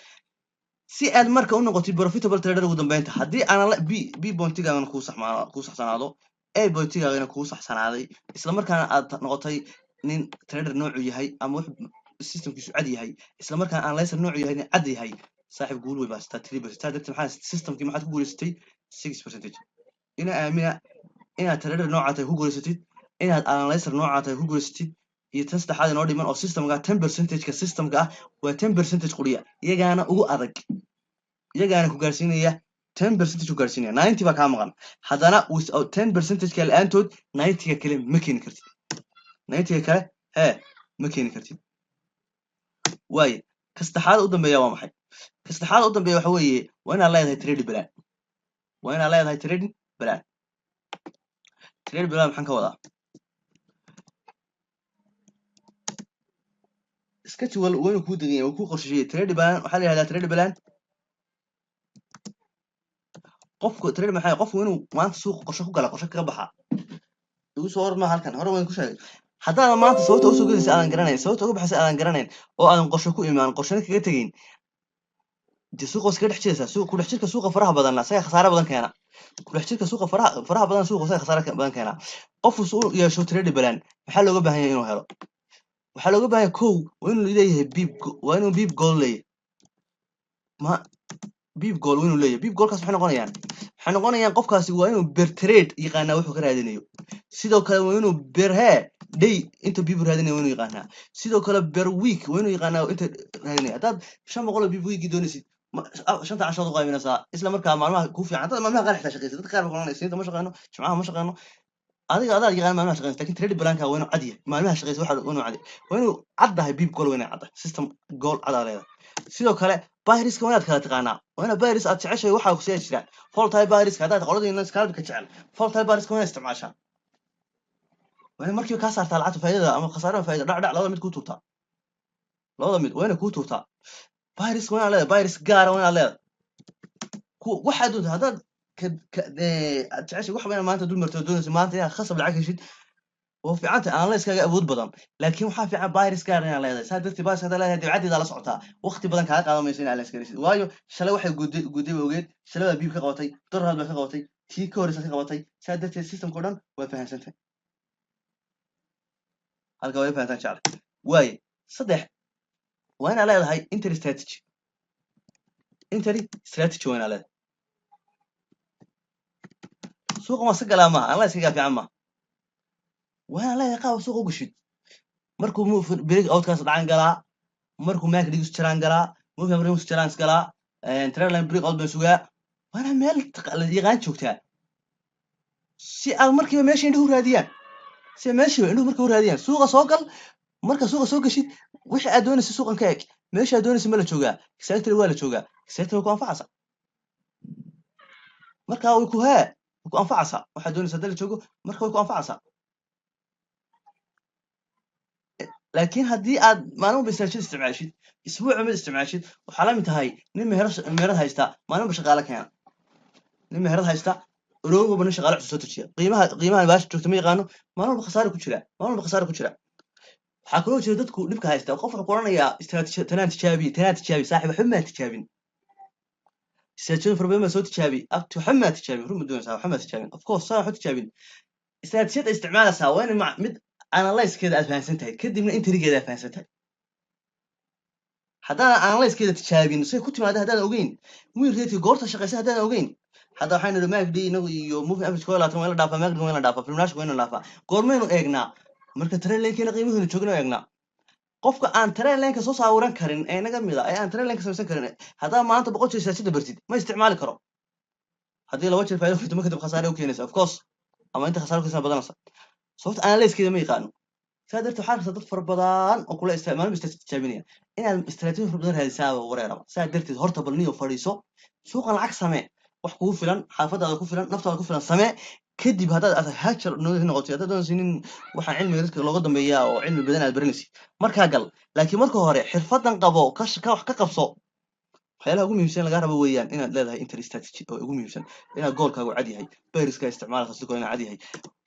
si aad marka u noqotid profitable trader. Ugu dambeynta, haddii aan B pointigaagana kuu saxmaa, kuu saxsanaado, A pointigaagana kuu saxsanaaday, isla markaana aad noqotay nin trader noocu yahay ama wax systemkiisu cad yahay, isla markaana analyzer noocu yahay nin cad yahay, saaxiib, guul wey baa sitaa 3%. Taa darteed maxaa systemkii maxaad ku guulaysatay? 6%. Ina aamina inaad trader noocaa tahay ku guulaysatid, inaad analyzer noocaa tahay ku guulaysatid. Iyo tan saddexaad inoo dhiman oo systemka 10 percentageka systemka ah, waa 10 percentage quriya, iyagaana ugu adag, iyagaana ku gaarsiinaya 10 percentage ku gaarsiinaya. 90 baa kaa maqan. Haddana without 10 percentageka, la-aantood 90-ga kale ma keeni kartid, 90-ga kale hee ma keeni kartid. Waaye, ka saddexaad u dambeeya waa maxay? Ka saddexaad u dambeeya waxa weeye waa inaad leedahay trading plan. Waa inaad leedahay trading plan. Trading plan maxaan ka wadaa? Schedule waa inuu kuu degan yahay, waa kuu qorsheeyay. Trading plan waxaa la yihahdaa trading plan. Qofku trade maxay? Qofku inuu maanta suuqa qorshe ku gala, qorshe kaga baxa. Igu soo orma halkan hore waan ku sheegay, haddaadan maanta sababta usoo gelaysa aadan garanayn, sababta uga baxaysa aadan garanayn, oo aadan qorshe ku imaan, qorshena kaga tegayn, dee suuqa waa iskaga dhex jiraysaa. Suuq ku dhex jirka suuqa faraha badanna isaga khasaare badan keena. Ku dhex jirka suuqa faraha badan suuqa isaga khasaare badan keena. Qofku si uu yeesho trade plan, maxaa looga baahan yahay inuu helo? Waxaa looga baahan yahay, kow, waa inuu leeyahay pip, waa inuu pip goal leeyahay. Ma pip goal waa inuu leeyahay. Pip goalkaas waxay noqonayaan qofkaasi waa inuu per trade yaqaanaa wuxuu ka raadinayo. Sidoo kale waa inuu per hee day inta pip raadinayo waa inuu yaqaanaa. Sidoo kale per week waa inuu yaqaanaa inta raadinayo. Haddaad 500 oo pip weekii doonaysid, shanta cashood u qaybinaysaa, isla markaa maalmaha kuu fiican. Haddaad maalmaha qaar xitaa shaqaysid, dadka qaar baa kulanaya Isniinta ma shaqeyno, Jimcaha ma shaqeyno. Adiga adaa yaqaan maalmaha shaqeysa, lakin trade planka waa inuu cad yahay. Maalmaha shaqeysa waxa waa inuu cad yahay, waa inuu cad tahay. Pip goal waa inay cad tahay, system goal cad aa leedahay. Sidoo kale pairs-ka waa inaad kala taqaanaa. Waa inaad pairs aad jeceshahay waxaa kusiya jira volatile pairs-ka. Haddaad qoladiina scalpka jecel, volatile pairs-ka waa inaad isticmaashaa. Waa inay markiiba kaa saartaa lacagta faa'idada ama khasaarada faa'ida, dhac dhac, labada mid kuu tuurtaa, labada mid waa inay kuu tuurtaa. Pairs waa inaad leedahay, pairs gaara waa inaad leedahay. Ku waxaad doonta haddaad ka ka aad jeceshahay wax waa inaad maanta dul marto, doonaysa maanta inaad khasab lacag heshid, waa fiican tahay, analysis-kaaga awood badan, laakiin waxaa fiican pairs gaar inaad leedahay. Saa darteed pairs haddaad leedahay, dabcaddeeda la socotaa, waqti badan kaaga qaadan mayso inaad analysis garaysid, waayo shalay waxay gudday gudday ba ogeed, shalay baa pip ka qabatay, doraad baa ka qabatay, tii ka horreysa ka qabatay. Saa darteed systemka o dhan waa fahamsantahay. Halka waa fahantaan jeclay. Waaye, saddex, waa inaad leedahay entry strategy. Entry strategy waa inaad leedahay. Suuqan waa iska galaa maaha, analysis-kaga fiican maaha, waa inaad leedahay qaab suuqa u gashid. Markuu move break outkaas dhacan galaa, markuu MACD isu jiraan galaa, move average isu jiraan galaa, trendline break out baan sugaa. Waa inaad meel la yaqaan joogtaa, si aad markiiba meesha indhuhu raadiyaan, si ay meeshiiba indhuhu markiiba u raadiyaan. Suuqa soo gal. Marka suuqa soo gashid, wixii aad doonaysa suuqan ka eg. Meesha aad doonaysa ma la joogaa? Exactly waa la joogaa. Exactly way ku anfacaysaa. Marka way ku anfacaysaa. Waxaad doonaysa hadda la joogo, marka way ku anfacaysaa. Laakiin haddii aad maalin walba istaraatiijiyad isticmaashid, isbuuca mid isticmaashid, waxaa la mid tahay nin meherad haysta, maalin walba shaqaale keena. Nin meherad haysta, roog walba nin shaqaale cusub soo dejiya, qiimaha baasha joogta ma yaqaano, maalin walba khasaare ku jira, maalin walba khasaare ku jira. Waxaa kaloo jira dadku dhibka haysta. Qof wuxuu ku oranayaa istaraatiijiyad tanaan tijaabi, tanaan tijaabi. Saaxiib, waxba maa tijaabin. Istaraatiijiyad fara badan baa soo tijaabi abti, waxba maa tijaabin. Run ma doonaysaa? Waxba maa tijaabin. Of course saa waxba tijaabin. Istaraatiijiyadda isticmaalaysaa waa in mid analysis-keeda aad fahansan tahay, kadibna entrygeeda aad fahansan tahay. Haddaanan analysis-keeda tijaabin, say ku timaada haddaanan ogeyn, win rate goorta shaqaysa haddaanan ogeyn. Hadda waxaynu nidhi MACD inagu iyo moving average 21 waa in la dhaafaa, MACD waa in la dhaafaa, Fibonacci waa in la dhaafaa. Goormaynu eegnaa? Marka trendline-keena qiimaheenu joogna eegnaa. Qofka aan trendline-ka soo saawiran karin ee naga mid a, ee aan trendline-ka samaysan karin, haddaa maanta 100 jeer istaraatiijiyada bartid, ma isticmaali karo. Haddii laba jeer faa'iido furto, marka dib khasaare u keenaysa, of course, ama inta khasaare u keenaysa badanaysa, sababta analysis-keeda ma yaqaano. Saa darteed waxaa arkaysaa dad fara badan oo kula maalin ba istaraatiiji tijaabinaya. Inaad istaraatiiji fara badan raadisaaba wareeraba. Saa darteed horta bal niyo fadhiiso, suuqan lacag samee, wax kugu filan, xaafadaada ku filan, naftaada ku filan samee. Kadib haddaad as hajar noqotay, haddaad doonaysid nin waxaan cilmiga dadka looga dambeeyaa oo cilmi badan aad baranaysid, markaa gal. Laakiin marka hore xirfadan qabo, ka wax ka qabso. Waxyaalaha ugu muhiimsan lagaa rabo weeyaan inaad leedahay entry strategy oo ugu muhiimsan inaad goalkaagu cad yahay, pairska isticmaalka sidoo kale inaad cad yahay.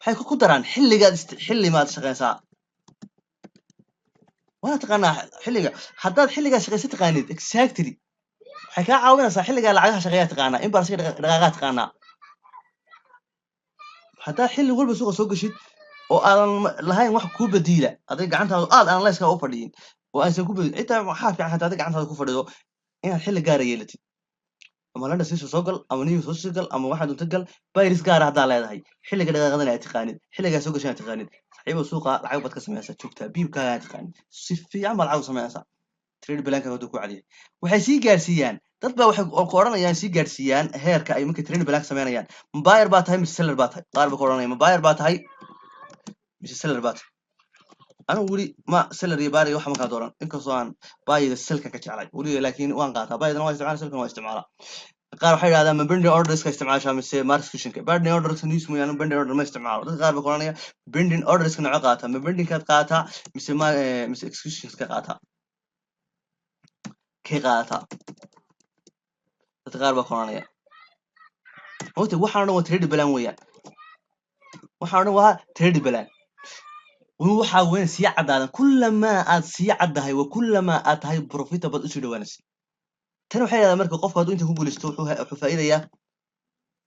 Waxay ku daraan xilligaad xilli maad shaqeysaa, waa taqaanaa xilliga. Haddaad xilligaa shaqeysa taqaanid exactly, waxay kaa caawinaysaa xilligaa lacagaha shaqeeyaa taqaanaa, in barsiga dhaqaaqaa taqaanaa. Haddaad xilli walba suuqa soo geshid oo aadan lahayn wax kuu badiila, aday gacantaadu aad analysis u fadhiyin oo aysan ku badin xitaa, waxaa fiican hataa aday gacantaada ku fadhido inaad xilli gaara yeelatid, ama London session soo gal, ama New York soo gal, ama waxaad doonto gal. Pairs gaara haddaa leedahay, xilliga dhaqaaqadana aad taqaanid, xilligaa soo gashan aad taqaanid, saaxiibo, suuqa lacag baad ka sameynaysaa joogtaa. Pipkaaga aad taqaanid, si fiican baad lacag u sameynaysaa. Trade plankaaga hadduu ku cadyahay, waxay sii gaarsiiyaan dad baa waxay ku odhanayaan, sii gaarsiiyaan heerka ay markay trade plan sameynayaan: ma buyer baa tahay mise seller baa tahay? Qaar baa ku odhanaya: ma buyer baa tahay mise seller baa tahay? Anigu weli ma seller iyo buyer waxa ma kala dooran, inkastoo aan buyga sellka ka jeclay weli, laakiin waan qaataa, buydana waa isticmaala, sellkana waa isticmaalaa. Qaar waxay yidhahdaan: ma pending orderska isticmaashaa mise market executionka? Pending orderska news mooyaane pending order ma isticmaalo. Dadka qaar baa ku odhanaya: pending orderska noco qaata? Ma pendingkaad qaataa mise ma mise executionska qaataa? Kay qaadataa? Dadka qaar baa ku odhanaya. Horta waxaan o dhan waa trade plan weeyaan, waxaan o dhan waa trade plan. Waxaa weyn sii caddaadan kullamaa aad sii caddahay wa kullamaa aad tahay profitable usii dhawaanaysa. Tan waxay yidhahdaan, marka qofku hadduu inta ku guulaysto, wuxuu faa'iidayaa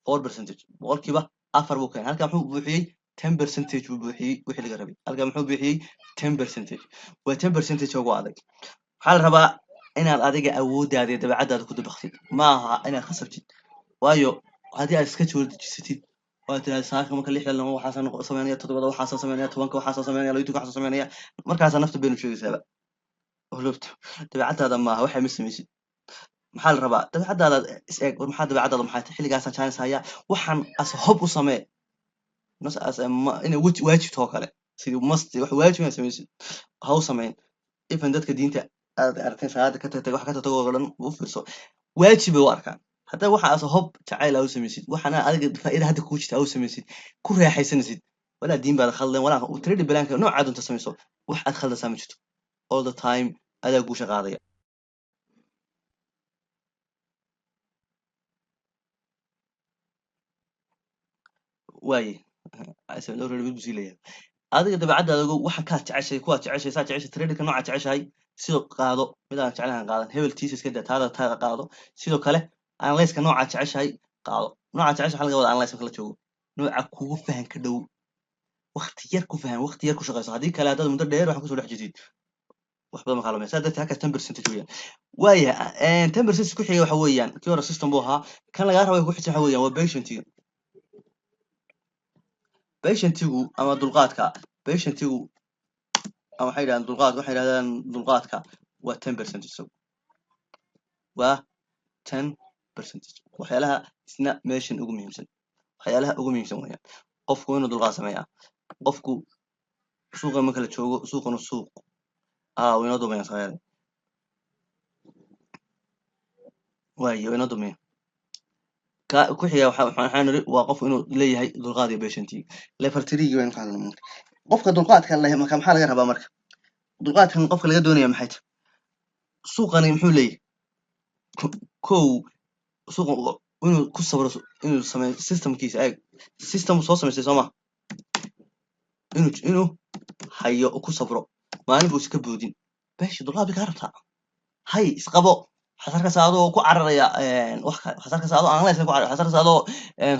4%, 4% buu keenay. Halkan muxuu buuxiyey? 10% buu buuxiyey wixii laga rabay. Halkan muxuu buuxiyey? 10%. Waa 10% ugu adag. Waxaa la rabaa inaad adiga awooddaada iyo dabeecaddaada ku dabaqtid, ma aha inaad khasabtid. Waayo haddii aad iska joor dejisatid oo aad tiraahdo saaka marka 6da lama waxaasaan sameynaya, 7da waxaasaan sameynaya, 10ka waxaasaan sameynaya, 12ka waxaasaan sameynaya, markaasaa nafta beenu sheegaysaaba. Hulubta dabeecaddaada maaha, waxay ma samaysid. Maxaa la rabaa? Dabeecaddaada is eeg. War maxaa dabeecaddaada maxay tahay? Xilligaasaan jaanis hayaa, waxaan as hob u samee nas as inay waajibto oo kale, sidii must wax waajib inaad samaysid ha u samayn. Even dadka diinta aad aragteen salaada ka tagtag, wax ka tagtag oo dhan u fiirso, waajib bay u arkaan. Hadda waxa as hob jacayl aa u samaysid, waxaana adiga faa'iida hadda kugu jirta aa u samaysid, ku raaxaysanaysid, walaa diin baad khaldan, walaa trade planka noocaad doonta samayso, wax aad khaldansaa ma jirto. All the time adaa guusha qaadaya. Waaye already mid buu sii leeyahay. Adiga dabeecaddaada ogow, waxa kaad jeceshahay, kuwaad jeceshahay, saa jeceshahay, traderka noocaad jeceshahay sidoo qaado. Mid aan jeclahan qaadan, hebel tiisa iska daa, taada taada qaado. Sidoo kale analysiska noocaad jeceshahay qaado. Noocaad jeceshahay waxaa laga wadaa analysis marka la joogo nooca kugu fahanka dhow, waqti yar ku fahan, waqti yar ku shaqeyso. Haddii kale haddaad muddo dheer waxaan kusoo dhex jirtid, wax badan ma kaalmaya. Saa darteed halkaas 10% weeyaan. Waayahay, 10% ku xiga waxa weeyaan, kii hore system buu ahaa, kan lagaa rabo ku xigta waxa weeyaan waa patientiga. Patientigu ama dulqaadka, patientigu ama waxay yidhahdaan dulqaad, waxay yidhahdaan dulqaadka waa 10% isagu, waa 10%. Waxyaalaha isna meeshan ugu muhiimsan, waxyaalaha ugu muhiimsan weeyaan qofku inuu dulqaad sameeyaa. Qofku suuqa marka la joogo, suuqanu suuq waa inoo dumayaan sagaal waayo waa inoo dumaya. Ka ku xiga waxa waxaan niri waa qofku inuu leeyahay dulqaad iyo patientii. Level 3 waynu ka hadalnay. Marka qofka dulqaadka leh, marka maxaa laga rabaa? Marka dulqaadkan qofka laga doonaya maxay tahay? Suuqani muxuu leeyahay? Kow, suuqa inuu ku sabro, inuu sameeyo systemkiisa. Eeg, system soo samaystay soo ma, inuu hayo, ku sabro, maalin buu iska boodin. Beesha dulqaad bay kaa rabtaa. Hay isqabo. Waxaad arkaysaa adoo ku cararaya wax kale, waxaad arkaysaa adoo analysis ku cararaya, waxaad arkaysaa adoo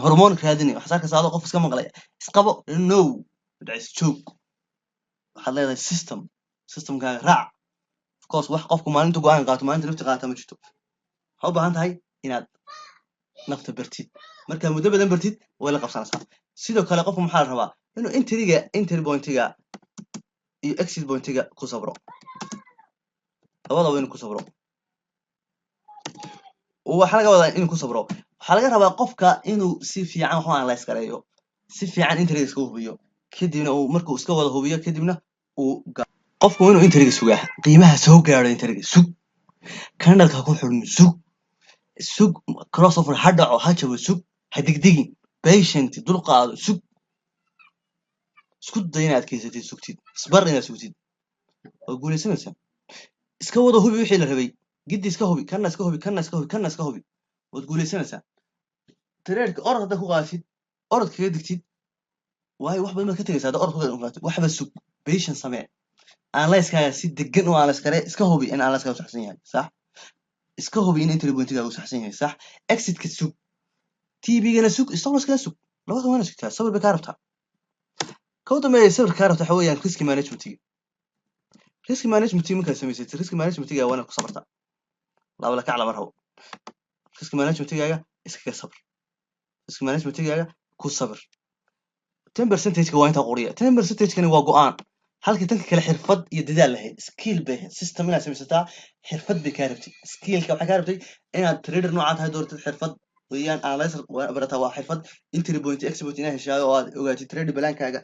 hormoon raadinaya, waxaad arkaysaa adoo qof iska maqlaya. Isqabo, no dhacis, joog. Waxaad leedahay system, systemkaaga raac. Of course, wax qofku maalinta go'aan qaato, maalinta nafti qaata ma jirto. Waxaa u baahan tahay inaad nafta bartid. Markaa muddo badan bartid, way la qabsanaysaa. Sidoo kale qofku maxaa la rabaa? Inuu entryga, entry pointiga iyo exit pointiga ku sabro, labadaba inuu ku sabro. Waxaa laga wadaa inuu ku sabro, waxaa laga rabaa qofka inuu si fiican wax u analyze gareeyo, si fiican entryga iska hubiyo, kadibna uu markuu iska wada hubiyo, kadibna uu qofku inuu entryga sugaa, qiimaha soo gaaro, entryga sug, candleka ha ku xidhmin, sug, sug, crossover ha dhaco, ha jabo, sug, ha degdegin. Patient, dulqaado, sug, isku day inaad adkaysatid, sugtid, isbar inaad sugtid, waa guulaysanaysaa. Iska wada hubi wixii la rabay, giddi iska hubi, kana iska hubi, kana iska hubi, kana iska hubi, waad guulaysanaysaa. Trade-ka orod haddaad ku qaatid, orod kaga digtid, waayo wax badan baad ka tegaysaa. Haddaad orod ku qaatid, waxba sug, patient samee, analysis-kaaga si degan u analyse garee, iska hubi in analysis-kaagu saxsan yahay, sax. Iska hubi in entry point-igaagu saxsan yahay, sax. Exit-ka sug, TP-gana sug, stop loss-kana sug, labada waana sugtaa. Sabir bay kaa rabtaa. Ka u dambeeya sabir kaa rabta waxa weeyaan risk management-iga. Risk management-iga markaad samaysatid, risk management-iga waa inaad ku sabartaa. Laba la kac lama rabo. Risk management-igaaga iskaga sabr, risk management-igaaga ku sabir. 10 percentage-ka waa intaa qoriya. 10 percentage-kani waa go'aan, halkii tanka kale xirfad iyo dadaal lahayd, skill bay ahayd. System inaad samaysataa xirfad bay kaa rabtay. Skillka waxay kaa rabtay inaad trader noocaa tahay dooratid, xirfad weeyaan. Analyzer waa barataa, waa xirfad. Entry point, exit point inaad heshaayo oo aad ogaatid trade plan-kaaga,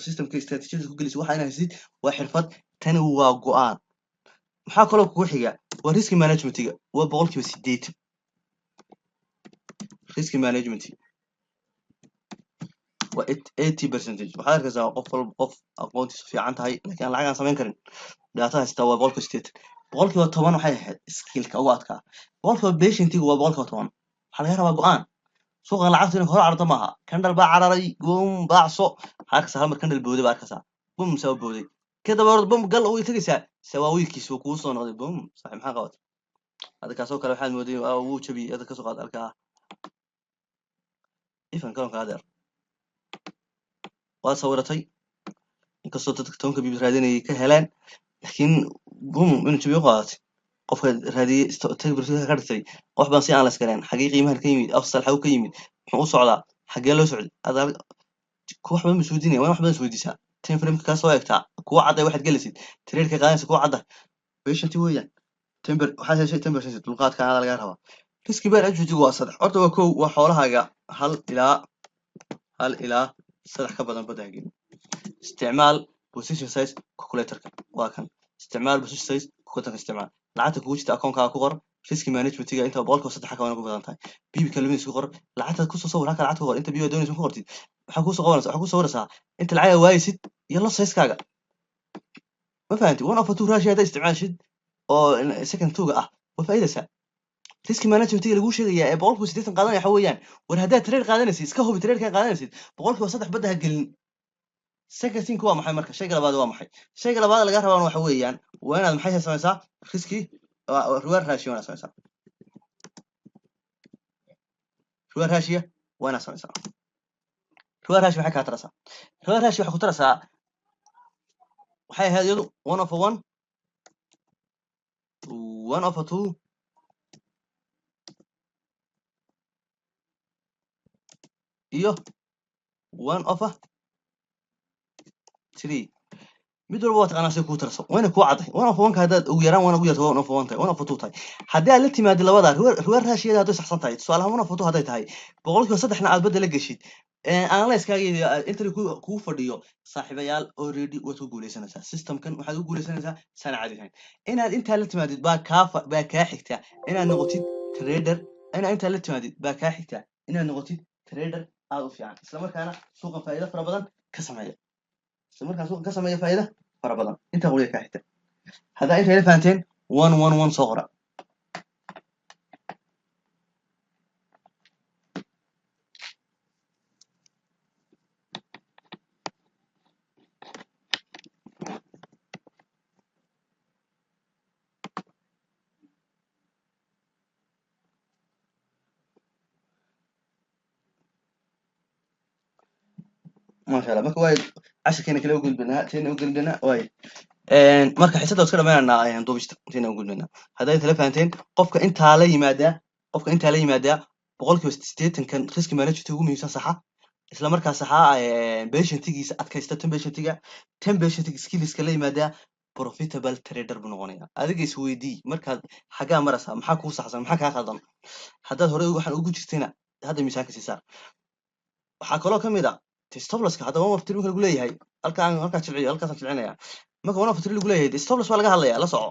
systemka strategiyada ku gelisid, waxa inaad heshid waa xirfad. Tani waa go'aan. Maxaa kaloo kugu xiga? Waa risk managementiga, waa 80%. Risk management waa 80 percentage. Waxaad arkaysaa qof walba, qof aqoontiisu fiican tahay laakiin aan lacag aan samayn karin, dhibaatada haysata waa 80%. 10% waxay ahayd skillka ugu adkaa. Boqolkiiba patientigu waa 10%. Waxaa laga rabaa go'aan. Suuqa lacagtu inay hor cararto maaha. Candle baa cararay, bum, baacso. Waxaa arkaysaa hal mar candle booday baa arkaysaa, bum, saa u booday, kadaba orod, bum, gal, way tegaysaa. Sawaawiilkiis wuu kugu soo noqday, bum. Saaxiib, maxaa qabatay hadda? Kaasoo kale waxaad mooday wuu jabiyey. Hadda kasoo qaad halkaa ifan kalonka adeer waad sawiratay, inkastoo dadka 10-ka pip raadinayay ka heleen, laakiin bum, inuu jabiyo qaadatay. Qofka raadiyey take profit ka dhigtay, qof baan si aan la iskareen xagee qiimahan ka yimid, afsal xaguu ka yimid, muxuu u socdaa, xagee loo socday, ada wax badan ba isweydiinaya. Waa in wax badan isweydiisaa, time frameka kaa soo eegtaa, kuwa cadday waxaad gelaysid, trade ka qaadanaysa kuwa cadda. Patient weeyaan. Temper waxaad heshay 10%, dulqaadka hada lagaa rabaa. Risk management waa saddex. Horta waa kow, waa xoolahaaga 1 ilaa 3 ka badan badda hagelin. Isticmaal position size calculatorka, waa kan. Isticmaal position size calculatorka, isticmaal. Lacagta kugu jirta akoonkaaga ku qor. Risk managementiga inta 3% ka ku badan tahay. Pip-ka luminaysa ku qor. Lacagta kusoo sawir halka lacagta ku qor. Inta pip doonaysa ku qortid, waxaa kusoo qabanaysa, waxaa kusoo sawiraysaa inta lacag waaysid iyo lot size-kaaga. Ma fahanti? 1 over 2 ratio haddaad isticmaashid oo second two-ga ah, waa faa'iidaysaa. Risk managementiga laguu sheegayaa ee 80% qaadanaya waxa weeyaan, war haddaad trade qaadanaysid, iska hubi trade ka qaadanaysid, 3% badda ha gelin. Second thing waa maxay marka? Shayga labaad waa maxay? Shayga labaad laga rabaan waxa weeyaan waa inaad maxay samaysaa? Risk reward ratio waa inaad samaysaa. Reward ratio waa inaad samaysaa. Reward ratio maxay kaa taraysaa? Reward ratio waxay ku taraysaa, waxay ahayd iyadu 1 over 1, 1 over 2 iyo 1 over 3. Mid walba waa taqaanaa say kuu tarso, wayna kuu cadday. 1 over 1-ka haddaad ugu yaraan one ugu yarto 1 over 1 tahay, 1 over 2 tahay, haddii aad la timaadid labada reward ratio hadday saxsan tahay, tusaale ahaan 1 over 2 hadday tahay, 3%-na aad badda la geshid, analysis-kaaga iyo entry kugu fadhiyo, saaxiibayaal, already waad ku guuleysanaysaa. Systemkan waxaad ku guuleysanaysaa saan caadi ahayn. Inaad intaa la timaadid baa kaa xigta inaad noqotid trader. Inaad intaa la timaadid baa kaa xigta inaad noqotid trader aad u fiican, isla markaana suuqa faa'iido fara badan ka sameeya, isla markaana suuqa ka sameeya faa'iido fara badan. Intaa qoriga kaa xigta. Haddaa inta ila fahanteen, 1 1 1 soo qora. Maasha Allah. Marka waay cashirkeena kale u gudbinaa, teena u gudbinaa waay. Marka xiisada iska dhamaynanaa, duubista teena u gudbinaa. Hadday tala fahanteen, qofka intaa la yimaadaa, 80%-kan risk management ugu muhiimsan saxa, isla markaa saxaa, patientigiisa adkaysta, 10 patientiga, 10 patientiga skillska la yimaadaa, profitable trader buu noqonayaa. Adiga isweydii markaad xaggaa maraysaa, maxaa kuu saxsan, maxaa kaa khaldan? Haddaad hore waxaan ugu jirtayna, hadda miisaanka sii saar. Waxaa kaloo ka mid a stop losska. Hadda 1 of 3 marka lagu leeyahay, halkaan halkaa jilciyo, halkaasaan jilcinaya. Marka 1 of 3 lagu leeyahay, stop loss baa laga hadlaya. La soco,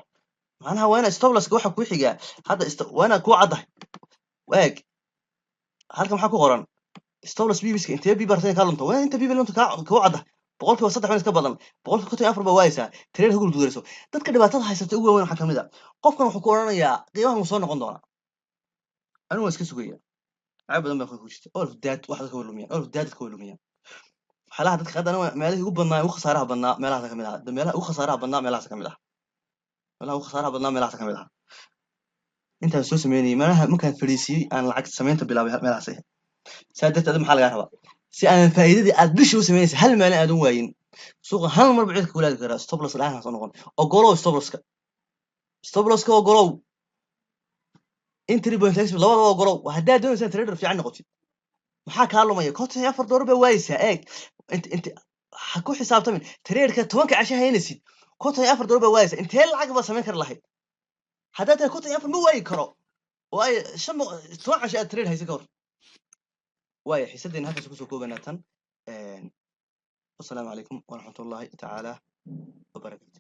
macnaha waa ina stop losska waxa kuu xigaa hadda waa inaad kuu caddahay. Waag halkan maxaa ku qoran? Stop loss pipska, intee pip bartan kaa lunto? Waa inta pip lunto kaa kuu cadda. 3% baa iska badan, 54% baa waayeysaa. Trade ha guulguulayso. Dadka dhibaatada haysata ugu waaweyn waxaa kamid a qofkan wuxuu ku odhanayaa qiimahan wuu soo noqon doonaa, anigu waan iska sugaya. Lacag badan baa ku jirta. All of that wax dadka way lumiyaan, all of that dadka way lumiyaan. Waxyaalaha dadka haddana meelihii ugu badnaa, ugu khasaaraha badnaa, meelahaas kamid ah. Meelaha ugu khasaaraha badnaa meelahaas kamid ah. Meelaha ugu khasaaraha badnaa meelahaas kamid ah. Intaan soo sameynayay meelaha, markaan fadhiisiyey aan lacag samaynta bilaabay, meelahaas ahayd. Saa darteed adiga maxaa lagaa rabaa? Si aanan faa'iidadii aad bishii u samaynaysa hal maalin aadan waayin, suuqa hal mar buu cidka kulaadi karaa. Stop loss la'aan ha soo noqon. Ogolow stop losska, stop losska ogolow, entry point exit labadaba ogolow. Haddaad doonaysaa trader fiican noqotid, maxaa kaa lumaya? $54 baa waayeysaa. Eeg, int ha ku xisaabtamin tradeka 10-ka casho haynaysid. $54 baa waayeysaa. Intee lacag baa samayn kari lahayd haddaad tahay 54 ma waayi karo oo ay 10 casho aad trade haysa ka hor? Waaya, xiisaddeena halkaas kusoo koobanaa tan. Wasalaamu calaykum waraxmatullahi tacaala wabarakaatu.